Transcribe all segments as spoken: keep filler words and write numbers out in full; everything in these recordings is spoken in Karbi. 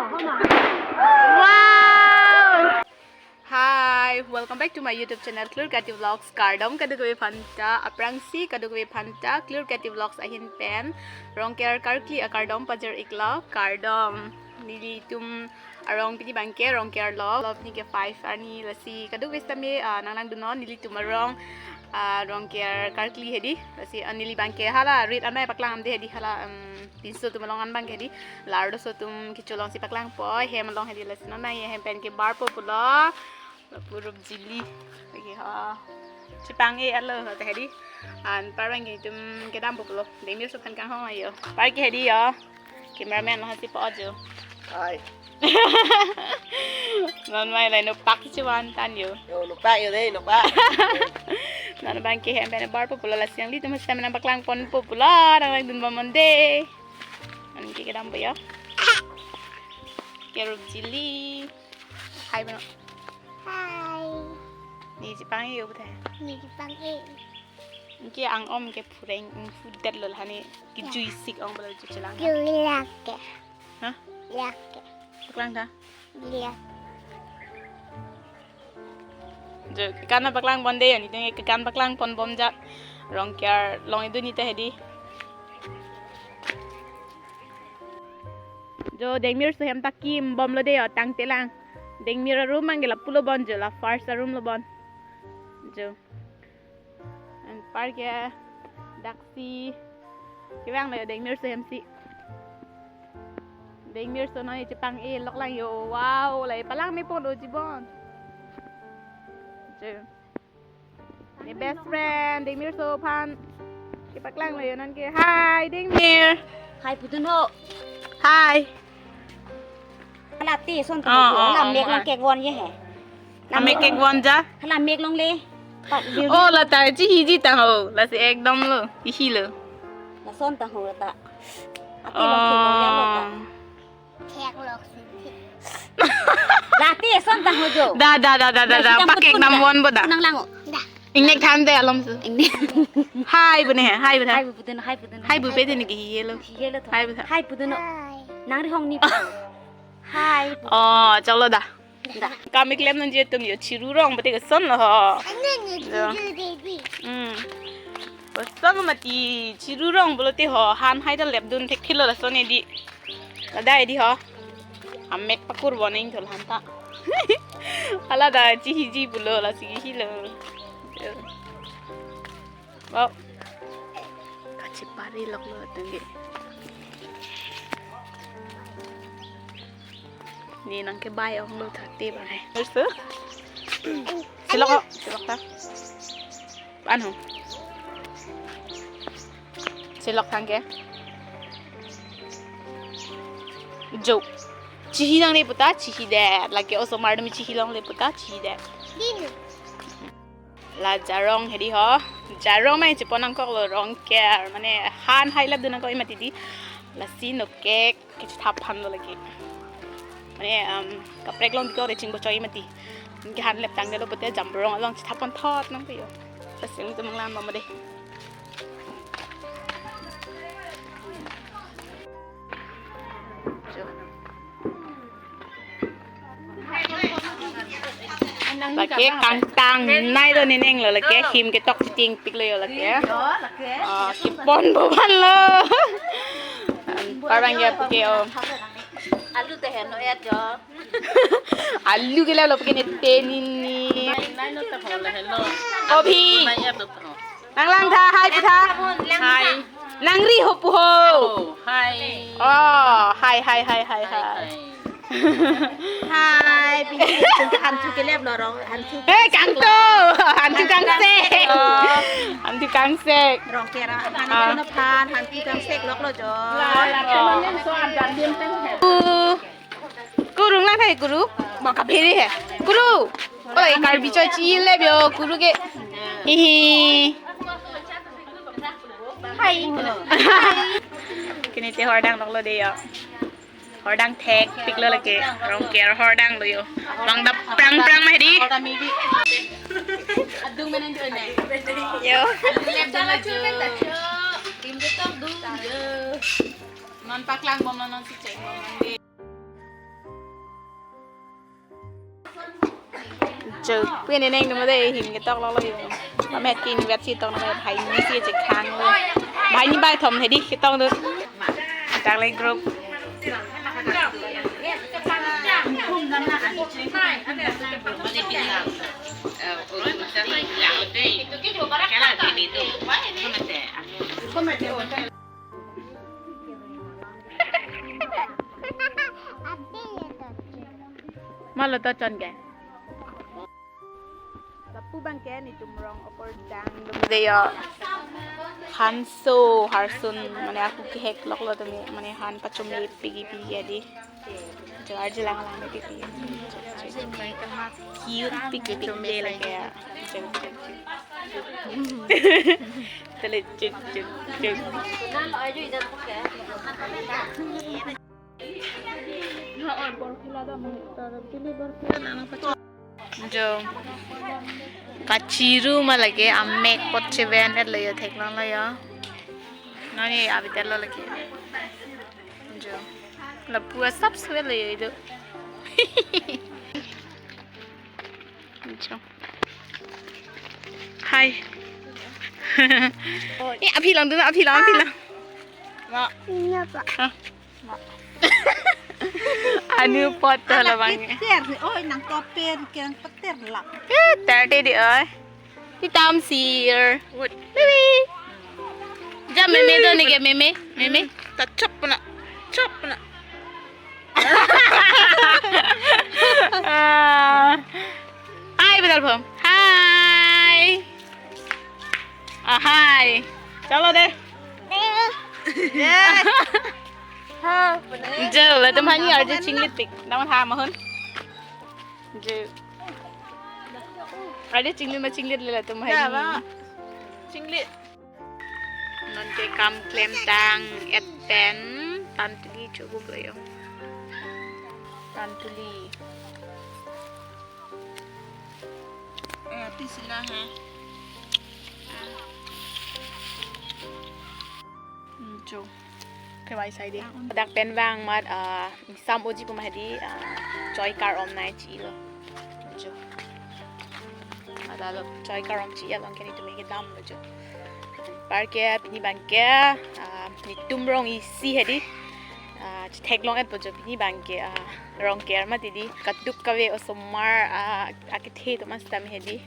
Wow! Hi, welcome back to my YouTube channel, Clear Creative Vlogs. Kardom kadokave aphanta, aphrangsi kadokave aphanta Clear Creative Vlogs ahin pen Rongker karkli akardom pajir-iklo, kardom. Nelitum arong pini abangke Rongker lo, lo pini ke five arni, lasi kadokave sitame, ah, nanglangdunnon nelitum arong, ah, Rongker karkli hedi, lasi, ah, neli abangke hala rit amei paklang amde hedi, hala, um, pinso atum along an abangke hedi, la arloso atum kecho alongsi paklangpo, hem along hedi, lasi non nangji hem pen ke barpo pulo. Lapu Rupjili. Lake ho. Chepang-e alo hote hedi. Anpar abangke itum kedampo pulo. Dengmirso aphan kanghon ayo. Anpar ke hedi yo. Cameraman lo hasi po jo. Hi. Non mai lai nopak si chevan tan yo. Yo, nopak yo dei, nopak. Non abangke hem pen barpo pulo, lasi nanglitum sitame nangpaklangponpo pulo, nanglangdunbom non dei. Anke kedampo yo. Ke Rupjili. Hi, bono. Hi. Ne chepang-e yo pute. Ne chepang-e. Anke ang-om ke phureng, mm, phudet lo la ne, kejui sik ong bala ju chelang. Jui lake. Hah? Lake. Paklang tha? Lake. Jo, kekan nangpaklang ponde, nelitum kekan paklangponbom ja. Rongker along idu nita hedi. Jo, Dengmirso ahem ta kimbomlo dei yo, tangte lang. Dengmir aroom abangke lapu lo bon jo, la first aroom lo bon. Jo. Anpar ke daksi. Kevang lo yo Dengmirso ahemsi. Dengmirso non chepang-e lok lang yo. Wow, la palang mepo lo jibon. Jo. Ne best friend, Dengmirso aphan kepaklang lo yo non ke. Hi, Dengmir. Hi, pudun ho. Hi. Hala te son ta Oh, ho. Oh, hala oh, mek ma. Long kek von ye he. Hala amek mek kek long. Von ja. Hala mek longle. Pa, bir. Oh, la ta chihiji ta ho. Lasi ekdom lo. Ihi lo. Lason ta ho la ta. Ate long kek long ya lo ta. Oh. Thek lok si. La te son ta ho jo. Da, da, da, da, da, da. Nang si dam pakek putun dam da. Von bo da. Nang lang o. Da. Ingnek than te alom su. Ingnek. Hi bu ne, hi bu tha. Hi bu pudun, hi pudun. Hi bu pe te ne ke hi lo. Hi lo tho. Hi bu tha. Hi pudun. Hi. Nang ri hong ni. Hi. Oh, chalo da. Da. Kam keklem nangji atum yo chiru rong pute koson lo ho. Ane ne Jo. Chiru de di. Hmm. Koson lo mati chiru rong pulote ho han hai ta lepdun thekthelo lason hedi. Ladak hedi ho. Amek pakur boning thol han ta. Hala da chihiji pulo lasi hilo. Wow. Kachepari lok lo tengge. Ne nangkebai ong lo thate bang hai. Terus tu? Silok ho, silok ta. Anu. Silok thang ke. Jo. Chihi nangne puta, chihidet. Lake osomar demi chihi longle puta, chihidet. Dini. La jarong hedi ho. Jarong mai chepon nangkok lo Rongker. Mane han hai lepdun nangkok mati di. Lasi nokek kechethap aphan lo lake. Mane, um, kaprek long dikok de chingbo choi mati. Anke han leptang de lo pute jamrong along chethap pon thot nangpo yo. Lasi nelitum nanglangbom dei. Jo. Lake kangtang nai lo ne neng lo lake him ketok chitingpik lo yo lake. Ah, kepon bo van lo. Anpar abangke puke o. Alu te heno ya jo. Alu ke lo puke ne tenini. Nai no ta hon la heno. Kopi. Nai ya to. Nang lang tha, hi pu tha. Hi. Nang ri ho pu ho. Oh, hi. Oh, hi, hi, hi, hi, hi. Hi, hi. Hi, pini hantu kelep lo rong, hantu. Eh, kangto. Hantu kangsek. Oh. Hantu kangsek. Rongker aphan, Ah. Hantu aphan, hantu kangsek lok lo jo. Uh. Kuru lang thai kuru. Ma kabheri he. Kuru. Oi, Karbi choi chi le bio kuru ke. Hihi. Hai. Kini te hordang lok lo dei yo. Hordang thekpik lo lake. Rongker hordang lo yo. Bang dap prang prang mah di. Adung mana dulu nih. Yo. Adung lep dulu jo. Tim betok dung jo. Non paklangbom non, non si cek bom non dei. Chok, pini neng numa de him ketok lo lo yo. Pamet kin vet si tok numa, bhai ni si chekhang lo. Bhai ni bhai thom hedi ketok do. Chak le group. Malo to chon ke. Lapu abang ke netum rong okorjang do de yo. Han so harsun mane aku kehek lok lo tumi mane han pachumi pigi pigi adi. Jo arje lang lang pigi. Cute pigi pigi de lake ya. Tele cuk cuk cuk. Jo. Kachiru ma lake amek pot cheven et lo yo theklong lo yo. Nani abite lo lake. Jo. Lapu asap swe lo yo idu. Jo. Hi. Eh, aphi lang dun, aphi lang, aphi lang. Ma. Iya, Pak. Hah? Anu pot to labang. Peter, oi, nang koper, kian peter lah. Peter, tadi, oi. Hitam sir. Wait. Mimi. Jam meme do ni ke meme. Meme. Ta chop na. Chop na. Ah. Hi, betul, Bom. Hi. Ah, hi. Chalo de. Yes. Ha, benar. Jo, latum hani arje chinglit pik. Naman ha mahon. Jo. Arje chinglit ma chinglit le latum hani. Ya, ba. Chinglit. Non ke kam klemtang et pen tantuli chobuk lo yo. Tantuli. Eh, ati sila ha. Hmm, jo. Kewai sai de. Dak pen vang mat, ah, sam oji puma hedi, ah, choi kar-om nai chi lo. Jo. Ada lo choi kar-om chi along ke netum ke dam lo jo. Anparke pini abang ke, ah, netum rong isi hedi. Ah, chetheklong et po jo pini abang ke, ah, rong ker mati di. Kaduk kave osomar, ah, akethe atum sitame hedi.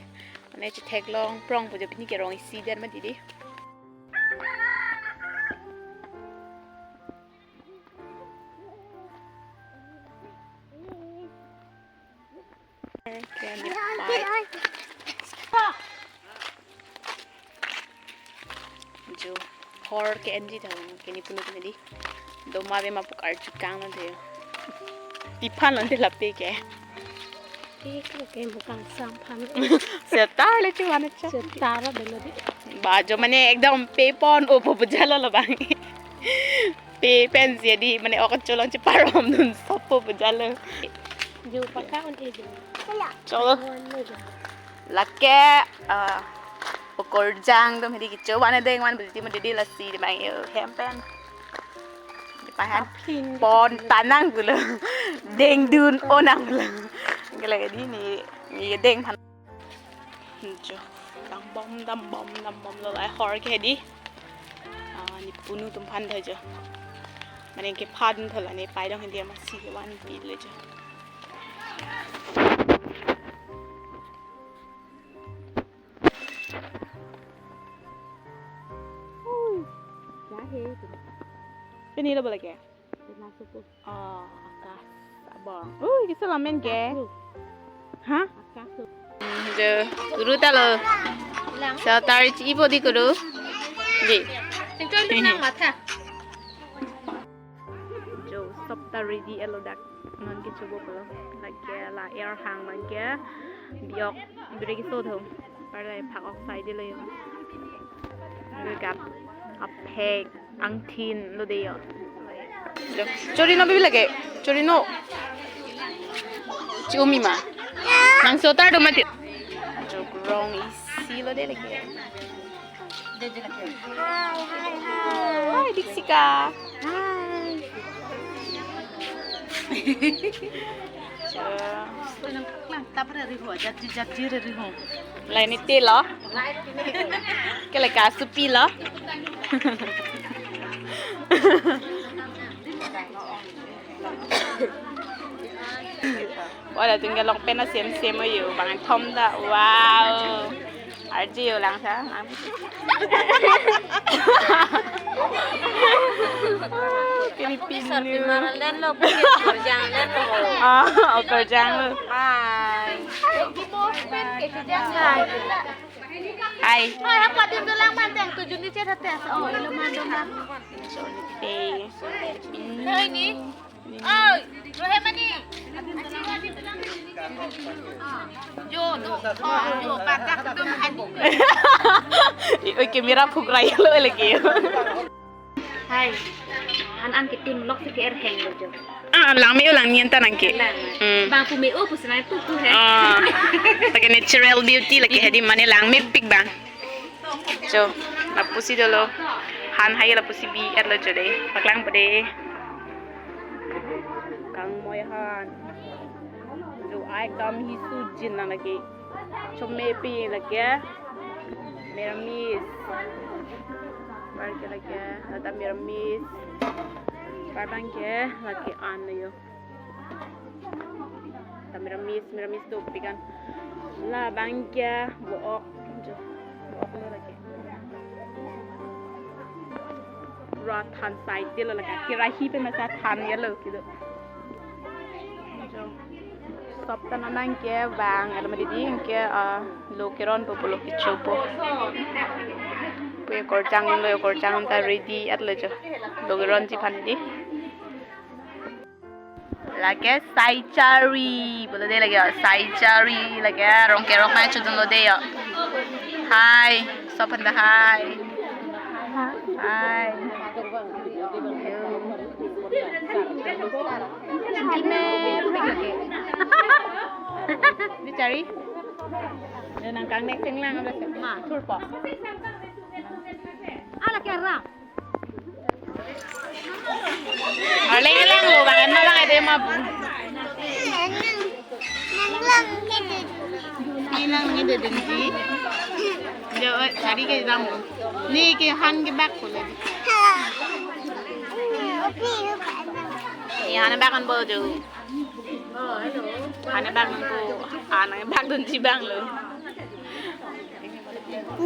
Mane chetheklong prong po jo pini ke rong isi det mati di. Jo, hor ke enji thang, kini punu kini di. Doma be mapuk arju kang lo de. Tiphan lo de lape ke. Ke ke ke mukang sang phan. Setar le chuan cha. Setar lo de lo di. Ba jo mane ekdom pe pon o po bujalo lo bang. Pe pen si di mane ok cholong chepar om dun sopo bujalo. Jo paka on e jo. Cholo. On lo jo. Lake, ah, okorjang atum hedi kecho van deng van beli mati di lasi di bang yo hem pen. Di pahan apin pon tanang gulo. Deng dun onang gulo. Gele di ni ni deng phan. Jo. Dam bom dam bom dam bom lo lai hor ke di. Ah, ne punu atum phan tha jo. Mane kephan tha la ne pai dong hedi masi van pi le jo. Ui, ya he itu. Pini lo boleh ke? Pernah suku. Ah, akas abang. Ui, kisa lamen ke? Aku. Hah? Aku. Jo, guru ta lo. Lang. Setar chi ipo di guru. Di. Singkong di lang mata. Jo, sop ta ready elo dak. Non ke chobo pulo. Lake la air hang abang ke. Biok, bire keso thom. Parle phak ok sai de lo yo. Gap. Aphek. Angthin lo de yo. Jo. Chori no bibi lake. Chori no. Chi umi ma. Nang setar do mati. Jo rong isi lo de lake. Hi, hi, hi. Hi, Dixika. Hi. Lang tapre riho, jatji jatji re riho. Lain ite lo. Ke lake asupi lo. Wala tun ke long pen asem sem ayo, bang thom ta. Wow. Arji yo lang sa. Kini pin ni. Pini sarpi mara len lo, pini korjang len lo. Ah, oh, korjang lo. Hai. Hai. Hai. Hai, hapa din dolang manteng tujuh ni chet hati asa. Oh, ilo mandong na. Sorry. Hai ni. Oi, rohe mani. Jo, do, oh, jo, batak tu mani. Oi, camera phukrai lo lagi. Hai. An an kitim lok si ke er heng lo jo. Ah, lang me lang nian ta nang ke. Lang. Hmm. Bang pu me o pu senai pu pu he. Ah. Lake natural beauty lake hedi mane lang mepik bang. Jo, lapusi dolo. Han hai lapusi bi er lo jo de. Paklang po de. Kangmoi han. Jo ai kam hi sujin nang lake. Chome pi lake. Meramis. Par ke lake. Lata meramis. Par bang ke lake an lo yo. Ta meramis, meramis dopik an. Labang ke bo-ok. Jo, bo-ok lo lake. Pura than sai te lo lake. Kerahi pen masa than ya lo kedo. Jo. Sop ta nang ke bang, alo madi di ke, ah, lo keron po, lo kecho po. Pu korjang lo, korjang ta ready at lo jo. Lo keronji aphan di. Lake sai chari, bolo de lake, oh, sai chari lake, rong kerok nai chodun lo de yo. Hai, sop aphan ta hai. Hai. Yo. Chingki mepik lake. Di chari. Yo nang kang nek seng lang abla se. Ma, thur po. Ala kera. Arleng elang lo, bang, ema bang, ade ma bu. Elang kedun ji. Jo, oi, tadi ke ram lo. Ni ke han kebak ko lagi. Ni han bak an bo jo. Han bak an bo, han bak dunji bang lo.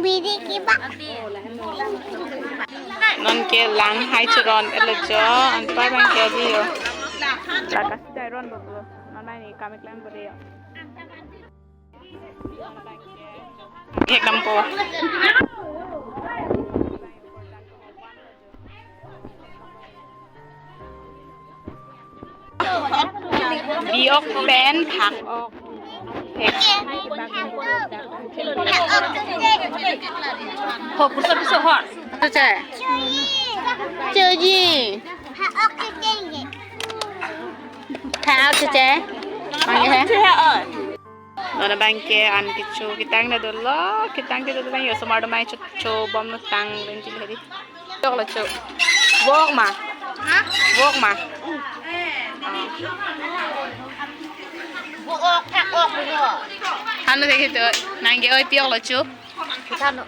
Bidi kebak. Non ke lang hai choron et lo jo, anpar bang ke di yo. La kasi dai ron bo lo. Non mai ni kam ik lang bo de yo. Ek dam po. Bi-ok pen thak-ok. Ho, kursa piso ho. Atu che. Choji. Thak-ok che. Mangke he. Non abang ke an kecho ketang ta dolo, ketang ta dolo, yo osomar do mai cho, chobom lo tang len chili hedi. Tok lo cho. Bo-ok ma? Ha? Bo-ok ma? Bo-ok, thak-ok lo. Han lo thek to, nang ke oi pi-ok lo cho. Kita no.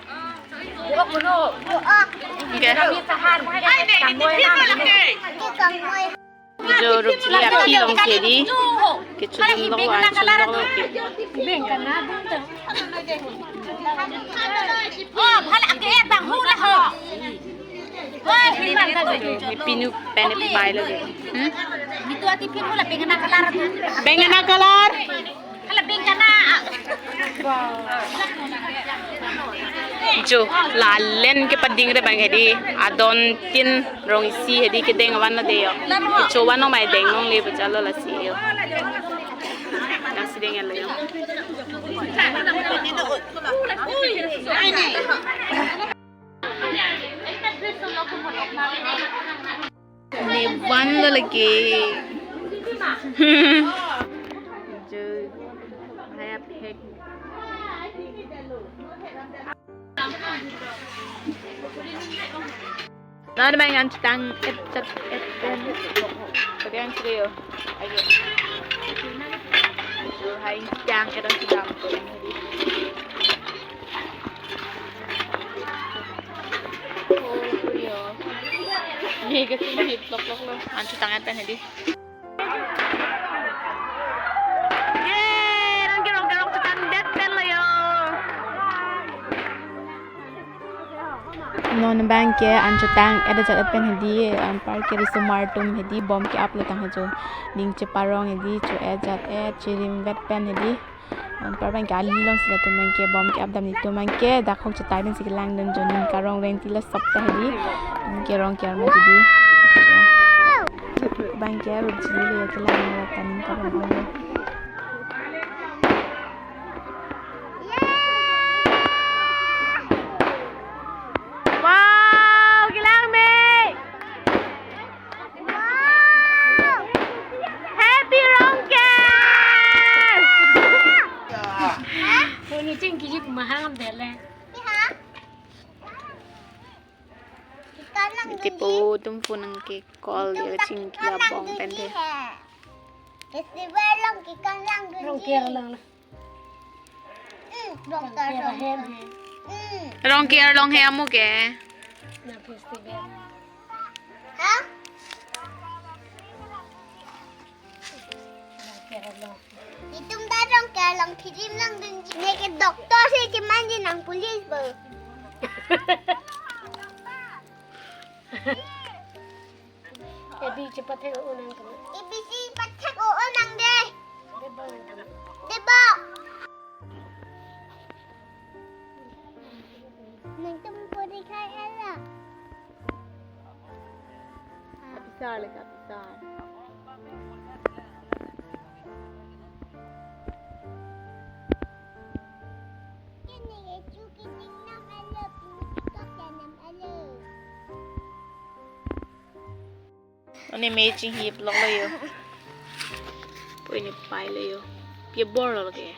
Bo-ok lo. Bo-ok. Oke. Kami sahar, kami sahar. Kangmoi. Jo rup chili api long ke di. Kecho dun lo, an chun lo ke. Oh, bhala ke bang hula ho. Oi, himan ka jo. Pinu pen pai lo ke. Hmm? Itu ati pinu la bengana color tu. Bengana color. Hala bengkana. Jo, lalen kepading re bang hedi. Adon tin rong isi hedi kedeng van lo de yo. Kecho van lo mai deng nong le bachalo lasi yo. Lasi deng lo yo. Ne van lo lake. Jo, haya phek. Nang bang an chitang et chat et pen. Kodian chiri yo. Ayo. Yang ada sedang tu. Oh, iya. Ini ke sini vlog vlog lo. An chetang-et pen hedi. Yeay, rong kerong kerong chetang-et pen lo yo. Non abang ke an chetang-et ajat-et pen hedi, anparke risomar atum hedi bom ke-ap lo tang hejo. Ning cheparong hedi, cho-et ajat-et, chirim-et pen hedi. Anpar abang ke ali long sila atum abang ke bom ke-ap dam netum abang ke dak hok chetai pen si kelang dun jo, ning karong reng tila sop ta hedi. Ning kerong kerong hedi. Abang ke rup chili le kelang lo ta ning karong lo. Wow, kelang me. Wow! Happy Rongker! Puni ching kiji mahang dele. Iti po tum phone nang ke call dia chingki abong pen de. Festival along ke kan lang dun. Rongker lang na. Hmm, Rongker Rongker lang. Ahem he. Hmm. Rongker along he amu ke. Na festival. Ha? Rongker along. Itum ta Rongker along film lang dun. Ne ke doctor si chiman ji nang police bo. A B C pathek o nang kena. A B C pathek o nang de. Deba nang kena. Deba. Nangtum puri khai ela. Kapisar le kapisar. Kini ke chu kining nam elo, pini tiktok ya nam elo. Ani me chinghi vlog lo yo. Pui ni pai lo yo. Pia bor lo ke.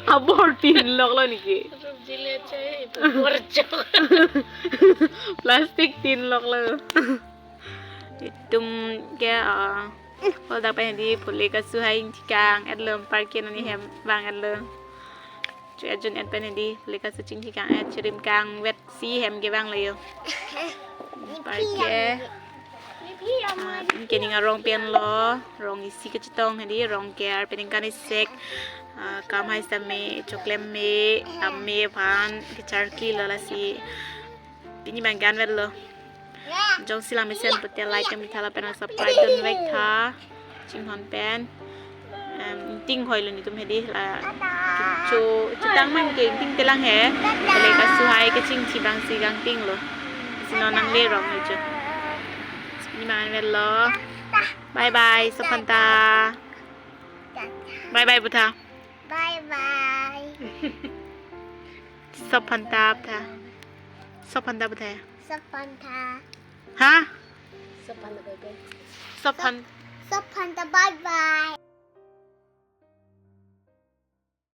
Abor tin lok lo niki. Rup jile chai bor chok. Plastic tin lok lo. Itum ke, ah, hol dak pen di pule kasu hai chingthang-et lo, anparke non ahem vang-et lo. Cho-et jun-et pen di pule kasu chingthang-et, chirim kangvet si hem kevang lo yo. Anparke, ah, anke ning arong pen lo, rong isi kachetong hedi, Rongker peningkan isek, ah, kam hai sitame, choklem me, tame aphan kecharli lo lasi. Pini abang ke anvet lo. Jongsi lang mesen pute like kami thala pen subscribe dun vek tha. Chinghon pen. Em, ingting hoi lo netum hedi la. Cho, chutang man ke ingting telang he. Pule kasu hai kachingthi abang si kangting lo. Si non nangle rong lo jo. Pini abang anvet lo. Bye bye, sop aphan ta. Bye bye, butha. Bye bye. Sop aphan ta, butha. Sop aphan ta, butha. Sop aphan ta. Ha? Sop aphan ta, bye bye. Sop aphan. Sop aphan ta, bye bye.